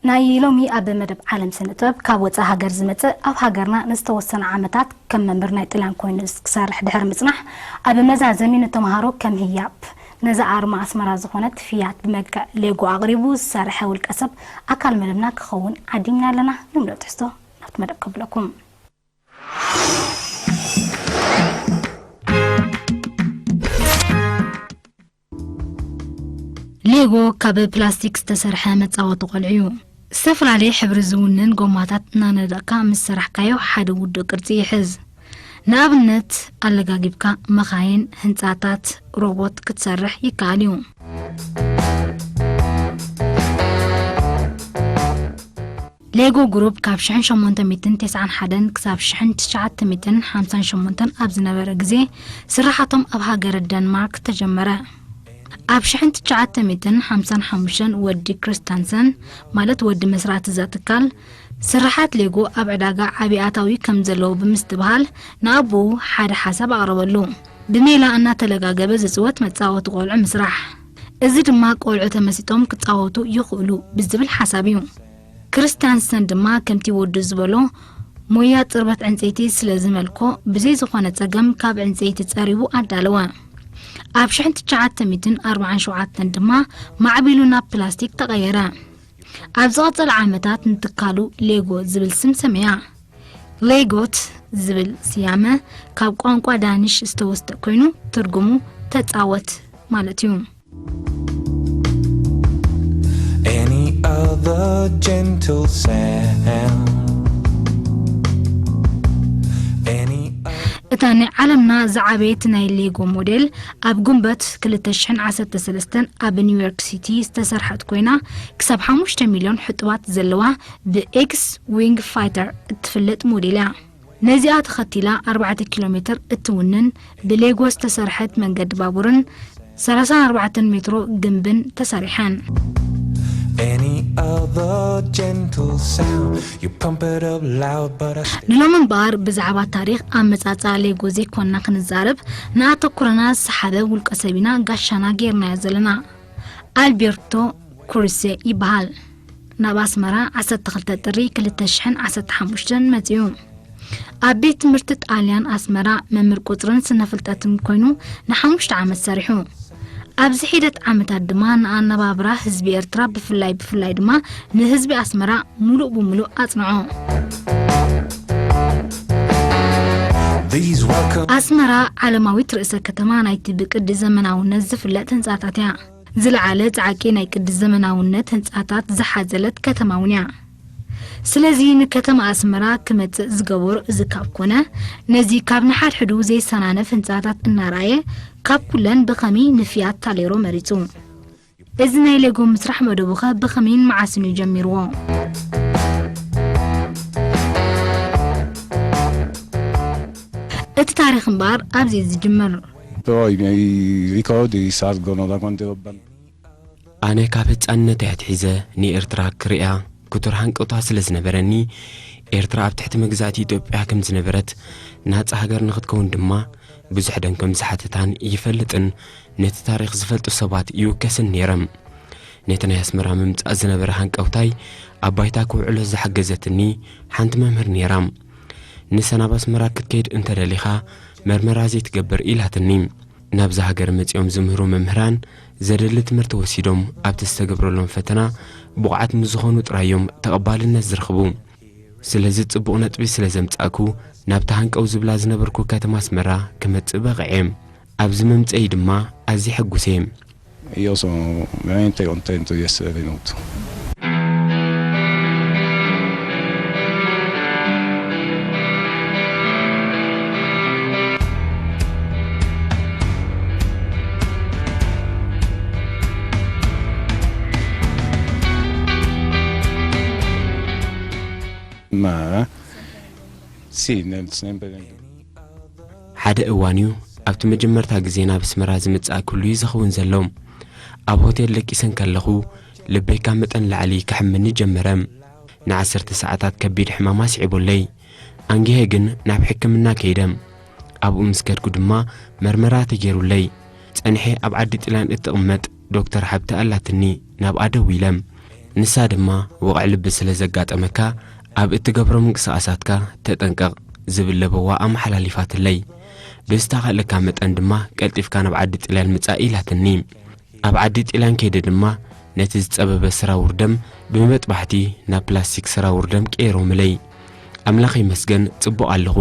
ናይ ሎሚ ኣብ መደብ ዓለም ስነ ጥበብ፣ ካብ ወፃኢ ሃገር ዝመፅእ ኣብ ሃገርና ንዝተወሰነ ዓመታት ከም መምህር ናይ ጥልያን ኮይኑ ክሰርሕ ድሕሪ ምፅናሕ፣ ኣብ መዛዘሚ ንተምሃሮ ከም ህያብ ነዛ ኣርማ ኣስመራ ዝኾነት ፊያት ብመልክዕ ሌጎ ኣቕሪቡ ዝሰርሐ ውልቀ ሰብ ኣካል መደብና ክኸውን ዓዲምና ኣለና። ንምሉእ ትሕዝቶ ናብቲ መደብ ከብለኩም። ሌጎ ካብ ፕላስቲክ ዝተሰርሐ መጻወቲ ቆልዑ እዩ። ዝተፈላለየ ሕብሪ ዝውንን ጎማታት እናነደቕካ ምስ ሰራሕካዮ ሓደ ውዱእ ቅርጺ ይሕዝ። ንኣብነት፣ ኣለጋጊብካ መኻይን፣ ህንጻታት፣ ሮቦት ክትሰርሕ ይከኣል እዩ። ሌጎ ግሩፕ ካብ ሽሕን ሸሞንተ ሚእትን ተስዓን ሓደን ክሳብ ሽሕን ትሽዓተ ሚእትን ሓምሳን ሸሞንተን ኣብ ዝነበረ ግዜ፣ ስራሓቶም ኣብ ሃገረ ደንማርክ ተጀመረ። ኣብ ሽሕን ትሽዓተ ሚእትን ሓምሳን ሓሙሽተን ወዲ ክርስታንሰን፣ ማለት ወዲ መስራቲ እዛ ትካል፣ ስርሓት ሌጎ ኣብ ዕዳጋ ዓቢ ኣታዊ ከም ዘለዎ ብምስትብሃል፣ ንኣቦኡ ሓደ ሓሳብ ኣቕረበሉ። ብሜላ እናተለጋገበ ዝጽወት መጻወቲ ቆልዑ ምስራሕ። እዚ ድማ ቆልዑ ተመሲጦም ክጻወቱ ይኽእሉ ብዝብል ሓሳብ እዩ። ክርስቲያንሰን ድማ ከምቲ ወዱ ዝበሎ፣ ሞያ ጽርበት ዕንጸይቲ ስለ ዝመልኮ፣ ብዘይ ዝኾነ ጸገም ካብ ዕንጸይቲ ጸሪቡ ኣዳለወ። ኣብ ሽሕን ትሽዓተ ሚእትን ኣርባዓን ሸውዓተን ድማ ማዕቢሉ ናብ ፕላስቲክ ተቐየረ። ኣብ ዝቐጸለ ዓመታት ንትካሉ ሌጎ ዝብል ስም ሰመያ። ሌጎት ዝብል ስያመ ካብ ቋንቋ ዳኒሽ ዝተወስደ ኮይኑ፣ ትርጉሙ ተጻወት ማለት እዩ። Any other gentle sound? Any እታ ናይ ዓለምና ዝዓበየት ናይ ሌጎ ሞዴል ኣብ ጉንበት ክልተ ሽሕን ዓሰርተ ሰለስተን ኣብ ኒውዮርክ ሲቲ ዝተሰርሐት ኮይና፣ ክሳብ ሓሙሽተ ሚልዮን ሕጡባት ዘለዋ ብኤክስ ዊንግ ፋይተር እትፍለጥ ሞዴል እያ። ነዚኣ ተኸቲላ ኣርባዕተ ኪሎ ሜትር እትውንን ብሌጎ ዝተሰርሐት መንገዲ ባቡርን ሰላሳን ኣርባዕተን ሜትሮ ግንብን ተሰሪሐን። Any other gentle sound? You pump it up loud, but I still ንሎሚ እምበኣር ብዛዕባ ታሪኽ ኣመጻጽኣ ሌጎ ዘይኮንና ክንዛረብ፣ ንኣተኩሮና ዝሰሓበ ውልቀ ሰብ ኢና ጋሻና ጌርናዮ ዘለና። ኣልቤርቶ ኩርሴ ይበሃል። ናብ ኣስመራ ዓሰርተ ክልተ ጥሪ ክልተ ሽሕን ዓሰርተ ሓሙሽተን መጺኡ። ኣብ ቤት ትምህርቲ ጣልያን ኣስመራ መምህር ቁጽርን ስነ ፍልጠትን ኮይኑ ንሓሙሽተ ዓመት ሰሪሑ። ኣብዚ ሒደት ዓመታት ድማ ንኣነባብራ ህዝቢ ኤርትራ ብፍላይ ብፍላይ ድማ ንህዝቢ ኣስመራ ሙሉእ ብሙሉእ ኣጽንዖ። These welcome ኣስመራ ዓለማዊት ርእሰ ከተማ ናይቲ ብቅዲ ዘመናውነት ዝፍለጥ ህንጻታት እያ። ዝለዓለ ጻዕቂ ናይ ቅዲ ዘመናውነት ህንጻታት ዝሓዘለት ከተማ እውን እያ። ስለዚ ንከተማ ኣስመራ ክመጽእ ዝገበሮ እዚ ካብ ኮነ፣ ነዚ ካብ ንሓድሕዱ ዘይሰናነፍ ህንጻታት እናረኣየ፣ ካብ ኩለን ብኸመይ ንፍያት ታሌሮ መሪጹ? እዚ ናይ ሌጎ ምስራሕ መደቡኸ ብኸመይን መዓስን እዩ ጀሚርዎ? እቲ ታሪኽ እምበኣር ኣብዚ እዩ ዝጅምር። Però i miei ricordi risalgono da quando ero bambino. ኣነ ካብ ህጻንነተይ ኣትሒዘ ንኤርትራ ክርእያ ክቱር ሃንቀውታ ስለ ዝነበረኒ፣ ኤርትራ ኣብ ትሕቲ መግዛእቲ ኢትዮጵያ ከም ዝነበረት፣ ናጻ ሃገር ንኽትከውን ድማ ብዙሕ ደም ከም ዝሓተታን ይፈልጥን ነቲ ታሪኽ ዝፈልጡ ሰባት ይውከስን ነይሮም። ነቲ ናይ ኣስመራ ምምጻእ ዝነበረ ሃንቀውታይ ኣብ ባይታ ክውዕሎ ዝሓገዘትኒ ሓንቲ መምህር ነይራ። ንሳ ናብ ኣስመራ ክትከይድ እንተደሊኻ መርመራ ዘይትገብር ኢላትኒ። ናብዛ ሃገር መጺኦም ዝምህሩ መምህራን ዘደሊ ትምህርቲ ወሲዶም ኣብቲ ዝተገብረሎም ፈተና ብቑዓት ምስ ዝኾኑ ጥራይ እዮም ተቐባልነት ዝረኽቡ። ስለዚ ጽቡቕ ነጥቢ ስለ ዘምጻእኩ ናብታ ሃንቀው ዝብላ ዝነበርኩ ከተማ ኣስመራ ክመጽእ በቒዐ። ኣብዚ ምምጸይ ድማ ኣዝየ ሕጉስ እየ። Io sono veramente contento di essere venuto. Ma sì, nel, sempre nel ሓደ እዋን እዩ ኣብቲ መጀመርታ ግዜ ናብ ኣስመራ ዝመጻእኩሉ እዩ ዝኸውን ዘሎ። ኣብ ሆቴል ደቂሰ እንከለኹ ልበይ ካብ መጠን ላዕሊ ክሕመኒ ጀመረ። ንዓሰርተ ሰዓታት ከቢድ ሕማም ኣስዒቡለይ። ኣንጊሀ ግን ናብ ሕክምና ከይደ። ኣብኡ ምስ ከድኩ ድማ መርመራ ተገይሩለይ። ጸኒሐ ኣብ ዓዲ ጥልያን እትቕመጥ ዶክተር ሓብቲ ኣላትኒ ናብኣ ደዊለ። ንሳ ድማ፣ "ወቕዒ ልቢ ስለ ዘጋጠመካ፣ ኣብ እትገብሮ ምንቅስቓሳትካ ተጠንቀቕ" ዝብል ለበዋ ኣመሓላሊፋትለይ። ብዝተኻእለካ መጠን ድማ ቀልጢፍካ ናብ ዓዲ ጥልያን ምጻእ ኢላትኒ። ኣብ ዓዲ ጥልያን ከይደ ድማ ነቲ ዝጸበበ ስራውር ደም ብመጥባሕቲ ናብ ፕላስቲክ ስራውር ደም ቀይሮምለይ። ኣምላኽ ይመስገን ጽቡቕ ኣለኹ።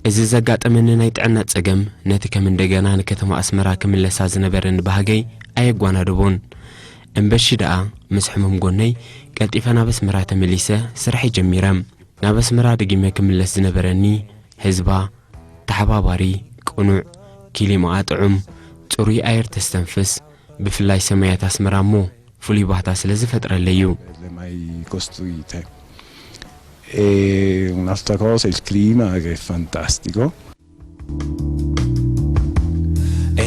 እዚ ዘጋጠመኒ ናይ ጥዕና ጸገም ነቲ ከም እንደገና ንከተማ ኣስመራ ክምለሳ ዝነበረኒ ባህገይ ኣየጓናደቦን። እምበሺ ደኣ ምስ ሕሙም ጎነይ ቀልጢፈ ናብ ኣስመራ ተመሊሰ ስርሐይ ጀሚረ። ናብ ኣስመራ ደጊመ ክምለስ ዝነበረኒ ህዝባ፣ ተሓባባሪ፣ ቅኑዕ፣ ኪሊማኣ ጥዑም፣ ጽሩይ ኣየር ተስተንፍስ፣ ብፍላይ ሰማያት ኣስመራ እሞ ፍሉይ ባህታ ስለ ዝፈጥረለይ እዩ። Le mai costruite. E un'altra cosa, il clima che è fantastico.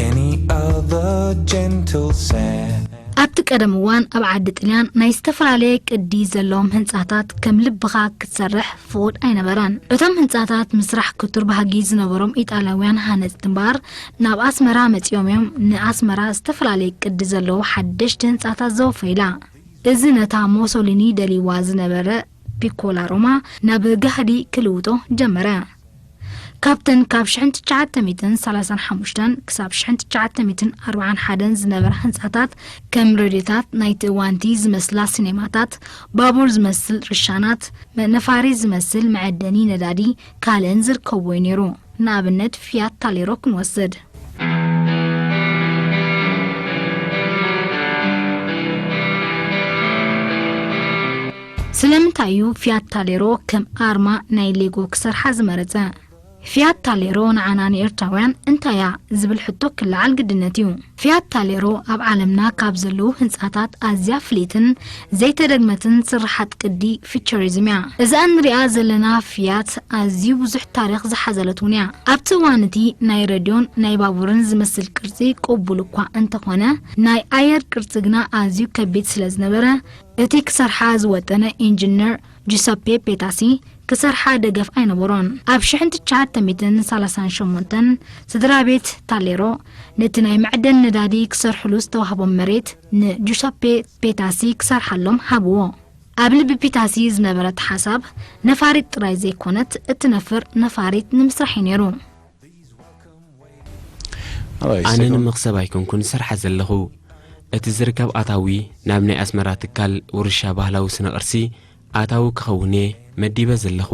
Any other gentle sand. ኣብቲ ቀደም እዋን ኣብ ዓዲ ጥልያን ናይ ዝተፈላለየ ቅዲ ዘለዎም ህንፃታት ከም ልብኻ ክትሰርሕ ፍቑድ ኣይነበረን። እቶም ህንፃታት ምስራሕ ክቱር ባህጊ ዝነበሮም ኢጣልያውያን ሃነፅቲ እምበኣር ናብ ኣስመራ መፂኦም እዮም ንኣስመራ ዝተፈላለየ ቅዲ ዘለዎ ሓደሽቲ ህንፃታት ዘወፈዩላ። እዚ ነታ ሞሶሊኒ ደልይዋ ዝነበረ ፒኮላ ሮማ ናብ ጋህዲ ክልውጦ ጀመረ። ካብተን ካብ ሽሕን ትሽዓተ ሚእትን ሰላሳን ሓሙሽተን ክሳብ ሽሕን ትሽዓተ ሚእትን ኣርባዓን ሓደን ዝነበራ ህንጻታት ከም ሬድዮታት ናይቲ እዋንቲ ዝመስላ ሲኔማታት፣ ባቡር ዝመስል ርሻናት፣ ነፋሪት ዝመስል መዐደኒ ነዳዲ ካልእን ዝርከብዎ እዩ ነይሩ። ንኣብነት ፊያት ታሌሮ ክንወስድ። ስለምንታይ እዩ ፊያት ታሌሮ ከም ኣርማ ናይ ሌጎ ክሰርሓ ዝመረጸ? ፊያት ታሌሮ ንዓና ንኤርትራውያን እንታይ እያ ዝብል ሕቶ ክለዓል ግድነት እዩ። ፊያት ታሌሮ ኣብ ዓለምና ካብ ዘለዉ ህንጻታት ኣዝያ ፍልይትን ዘይተደግመትን ስርሓት ቅዲ ፊቸሪዝም እያ። እዛ እንሪኣ ዘለና ፊያት ኣዝዩ ብዙሕ ታሪኽ ዝሓዘለት እውን እያ። ኣብቲ እዋን እቲ ናይ ረድዮን ናይ ባቡርን ዝመስል ቅርጺ ቅቡል እኳ እንተኾነ ናይ ኣየር ቅርጺ ግና ኣዝዩ ከቢድ ስለ ዝነበረ እቲ ክሰርሓ ዝወጠነ ኢንጂነር ጁሰፔ ፔታሲ ክሰርሓ ደገፍ ኣይነበሮን። ኣብ ሽሕን ትሽዓተ ሚእትን ሰላሳን ሸሞንተን ስድራ ቤት ታሌሮ ነቲ ናይ መዕደን ነዳዲ ክሰርሕሉ ዝተዋህቦም መሬት ንጁሰፔ ፔታሲ ክሰርሓሎም ሃብዎ። ኣብ ልቢ ፒታሲ ዝነበረት ሓሳብ ነፋሪት ጥራይ ዘይኮነት እትነፍር ነፋሪት ንምስራሕ እዩ ነይሩ። Allora, ኣነ secondo ንመኽሰብ ኣይኮንኩን ዝሰርሓ ዘለኹ። እቲ ዝርከብ ኣታዊ ናብ ናይ ኣስመራ ትካል ውርሻ ባህላዊ ስነ ቅርሲ ኣታዊ ክኸውን እየ መዲበ ዘለኹ።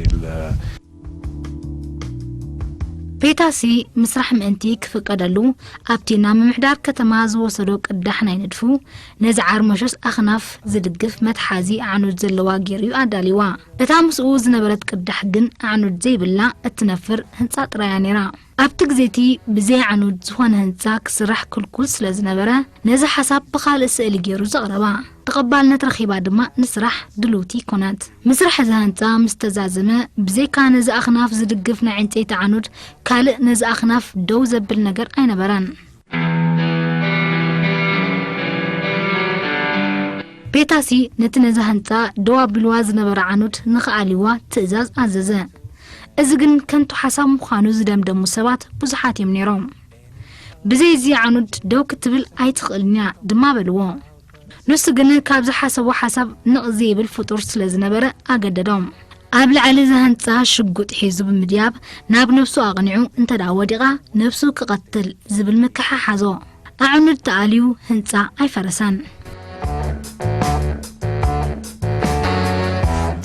il ፔታሲ ምስራሕ ምእንቲ ክፍቀደሉ ኣብቲ ናብ ምምሕዳር ከተማ ዝወሰዶ ቅዳሕ ናይ ንድፉ ነዚ ዓርመሾስ ኣኽናፍ ዝድግፍ መትሓዚ ኣዕኑድ ዘለዋ ገይሩ እዩ ኣዳልይዋ። እታ ምስኡ ዝነበረት ቅዳሕ ግን ኣዕኑድ ዘይብላ እትነፍር ህንጻ ጥራያ ነይራ። ኣብቲ ግዜ እቲ ብዘይ ኣዕኑድ ዝኾነ ህንጻ ክስራሕ ክልኩል ስለ ዝነበረ ነዚ ሓሳብ ብኻልእ ስእሊ ገይሩ ዘቕረባ። ተቐባልነት ረኺባ ድማ ንስራሕ ድልውቲ ኮነት። ምስራሕ እዚ ህንጻ ምስ ተዛዘመ ብዘይካ ነዚ ኣኽናፍ ዝድግፍ ናይ ዕንጨይቲ ዓኑድ ካልእ ነዚ ኣኽናፍ ደው ዘብል ነገር ኣይነበረን። ፔታሲ ነቲ ነዛ ህንጻ ደው ኣቢልዋ ዝነበረ ዓኑድ ንኽኣልይዋ ትእዛዝ ኣዘዘ። እዚ ግን ከንቱ ሓሳብ ምዃኑ ዝደምደሙ ሰባት ብዙሓት እዮም ነይሮም። ብዘይ እዚ ዓኑድ ደው ክትብል ኣይትኽእልን እያ ድማ በልዎ። ንሱ ግን ካብ ዝሓሰቦ ሓሳብ ንቕ ዘይብል ፍጡር ስለ ዝነበረ ኣገደዶም። ኣብ ልዕሊ እዚ ህንጻ ሽጉጥ ሒዙ ብምድያብ ናብ ነብሱ ኣቕኒዑ እንተ ደኣ ወዲቓ ነብሱ ክቐትል ዝብል ምክሓ ሓዞ። ኣዕኑድ ተኣልዩ ህንጻ ኣይፈረሰን።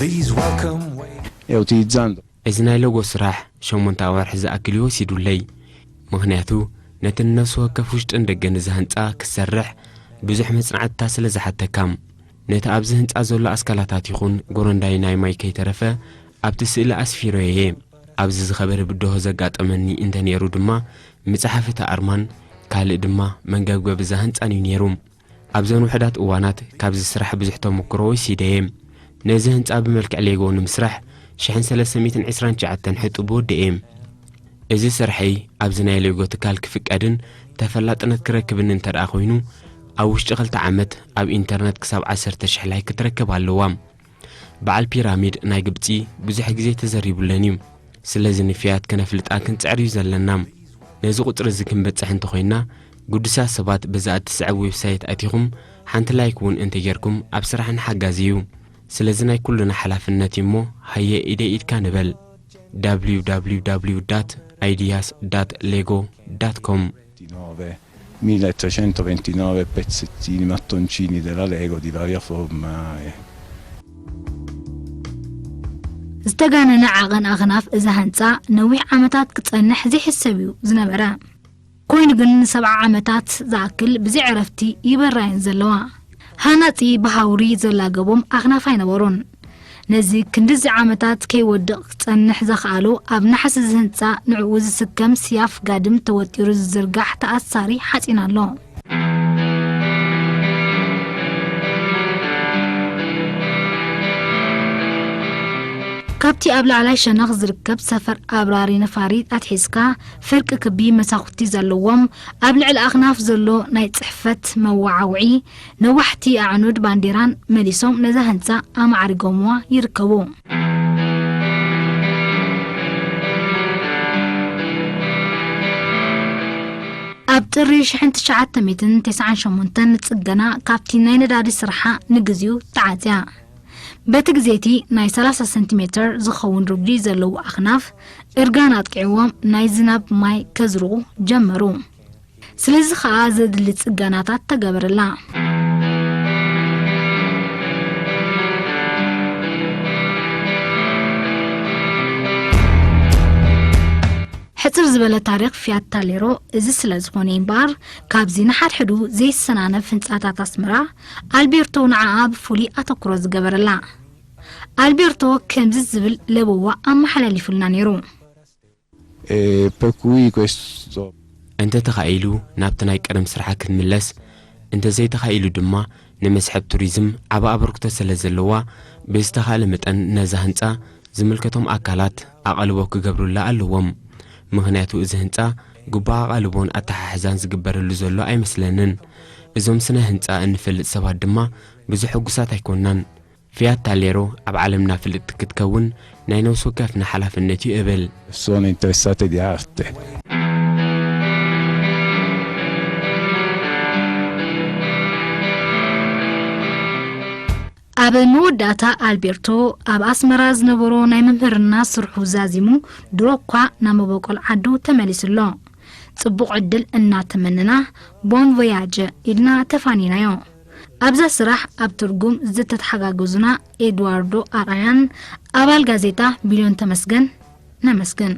These welcome waves. E utilizzando እዚ ናይ ሎጎ ስራሕ ሸሞንተ ኣዋርሒ ዝኣክል እዩ ወሲዱለይ። ምኽንያቱ ነቲ ንነፍሲ ወከፍ ውሽጥን ደገን እዚ ህንጻ ክትሰርሕ ብዙሕ መጽናዕትታት ስለ ዝሓተካ። ነቲ ኣብዚ ህንጻ ዘሎ ኣስካላታት ይኹን ጎረንዳይ ናይ ማይ ከይተረፈ ኣብቲ ስእሊ ኣስፊረዮ እየ። ኣብዚ ዝኸበረ ብድሆ ዘጋጠመኒ እንተ ነይሩ ድማ ምጽሓፍ እቲ ኣርማን ካልእ ድማ መንገብገብ እዛ ህንጻን እዩ ነይሩ። ኣብዘን ውሑዳት እዋናት ካብዚ ስራሕ ብዙሕ ተመክሮ ወሲደ እየ። ነዚ ህንጻ ብመልክዕ ሌጎ ንምስራሕ ሽሕን ሰለስተ ሚእትን ዕስራን ትሽዓተን ሕጡብ ወዲኤ። እዚ ስርሐይ ኣብዚ ናይ ሌጎ ትካል ክፍቀድን ተፈላጥነት ክረክብን እንተ ደኣ ኮይኑ፣ ኣብ ውሽጢ ክልተ ዓመት ኣብ ኢንተርነት ክሳብ ዓሰርተ ሽሕ ላይክ ክትረክብ ኣለዋ። በዓል ፒራሚድ ናይ ግብጺ ብዙሕ ግዜ ተዘሪቡለን እዩ። ስለዚ ንፍያት ከነፍልጣ ክንጽዕር እዩ ዘለና። ነዚ ቁጽሪ እዚ ክንበጽሕ እንተኾይንና፣ ግዱሳት ሰባት በዛ እትስዕብ ዌብሳይት ኣቲኹም ሓንቲ ላይክ እውን እንተጌርኩም ኣብ ስራሕና ሓጋዚ እዩ። ስለዚ ናይ ኩልና ሓላፍነት እዩ እሞ ሃየ ኢደይ ኢድካ ንበል። www ideas lego com millettrecentoventinove pezzettini, mattoncini della Lego di varia forma. E... ዝተጋነነ ዓቐን ኣኽናፍ እዛ ህንጻ ነዊሕ ዓመታት ክጸንሕ ዘይሕሰብ እዩ ዝነበረ። ኮይኑ ግን ንሰብዓ ዓመታት ዝኣክል ብዘይ ዕረፍቲ ይበራ እየን ዘለዋ። ሃናጺ ብሃውሪ ዘላገቦም ኣኽናፍ ኣይነበሩን። ነዚ ክንድዚ ዓመታት ከይወድቕ ክጸንሕ ዘኽኣሎ ኣብ ናሕሲ እዚ ህንጻ ንዕኡ ዝስከም ስያፍ ጋድም ተወጢሩ ዝዝርጋሕ ተኣሳሪ ሓጺን ኣሎ። ካብቲ ኣብ ላዕላይ ሸነኽ ዝርከብ ሰፈር ኣብራሪ ነፋሪት ኣትሒዝካ ፍርቂ ክቢ መሳኹቲ ዘለዎም ኣብ ልዕሊ ኣኽናፍ ዘሎ ናይ ጽሕፈት መወዓውዒ ነዋሕቲ ኣዕኑድ ባንዴራን መሊሶም ነዛ ህንጻ ኣማዕሪጎምዋ ይርከቡ። ኣብ ጥሪ ሽሕን ትሽዓተ ሚእትን ተስዓን ሸሞንተን ንጽገና ካብቲ ናይ ነዳዲ ስርሓ ንግዚኡ ተዓጽያ። በቲ ግዜ እቲ ናይ ሰላሳ ሰንቲሜተር ዝኸውን ርጉዲ ዘለዉ ኣኽናፍ እርጋን ኣጥቂዕዎም ናይ ዝናብ ማይ ከዝርኡ ጀመሩ። ስለዚ ኸኣ ዘድሊ ጽገናታት ተገበረላ። ሕጽር ዝበለ ታሪኽ ፊያት ታሌሮ እዚ ስለ ዝኾነ እምበኣር፣ ካብዚ ንሓድሕዱ ዘይሰናነፍ ህንጻታት ኣስመራ፣ ኣልቤርቶ ንዓኣ ብፍሉይ ኣተኩሮ ዝገበረላ። ኣልቤርቶ ከምዚ ዝብል ለበዋ ኣመሓላሊፉልና ነይሩ። E per cui questo እንተ ተኻኢሉ ናብቲ ናይ ቀደም ስራሓ ክትምለስ፣ እንተ ዘይተኻኢሉ ድማ ንመስሕብ ቱሪዝም ዓቢ ኣበርክቶ ስለ ዘለዋ፣ ብዝተኻእለ መጠን ነዛ ህንጻ ዝምልከቶም ኣካላት ኣቓልቦ ክገብሩላ ኣለዎም። ምኽንያቱ እዚ ህንጻ ግቡእ ኣቓልቦን ኣተሓሕዛን ዝግበረሉ ዘሎ ኣይመስለንን። እዞም ስነ ህንጻ እንፈልጥ ሰባት ድማ ብዙሕ ሕጉሳት ኣይኮናን። ፊያት ታሌሮ ኣብ ዓለምና ፍልጥቲ ክትከውን ናይ ነፍሲ ወከፍና ሓላፍነት እዩ እብል። Persone interessate di arte. ኣብ መወዳእታ ኣልቤርቶ ኣብ ኣስመራ ዝነበሮ ናይ መምህርና ስርሑ ዛዚሙ ድሮ እኳ ናብ መበቆል ዓዱ ተመሊሱ ኣሎ። ጽቡቕ ዕድል እናተመነና ቦን ቮያጀ ኢልና ተፋኒናዮ። ኣብዛ ስራሕ ኣብ ትርጉም ዝተተሓጋገዙና ኤድዋርዶ ኣርኣያን ኣባል ጋዜጣ ቢልዮን ተመስገን ነመስግን።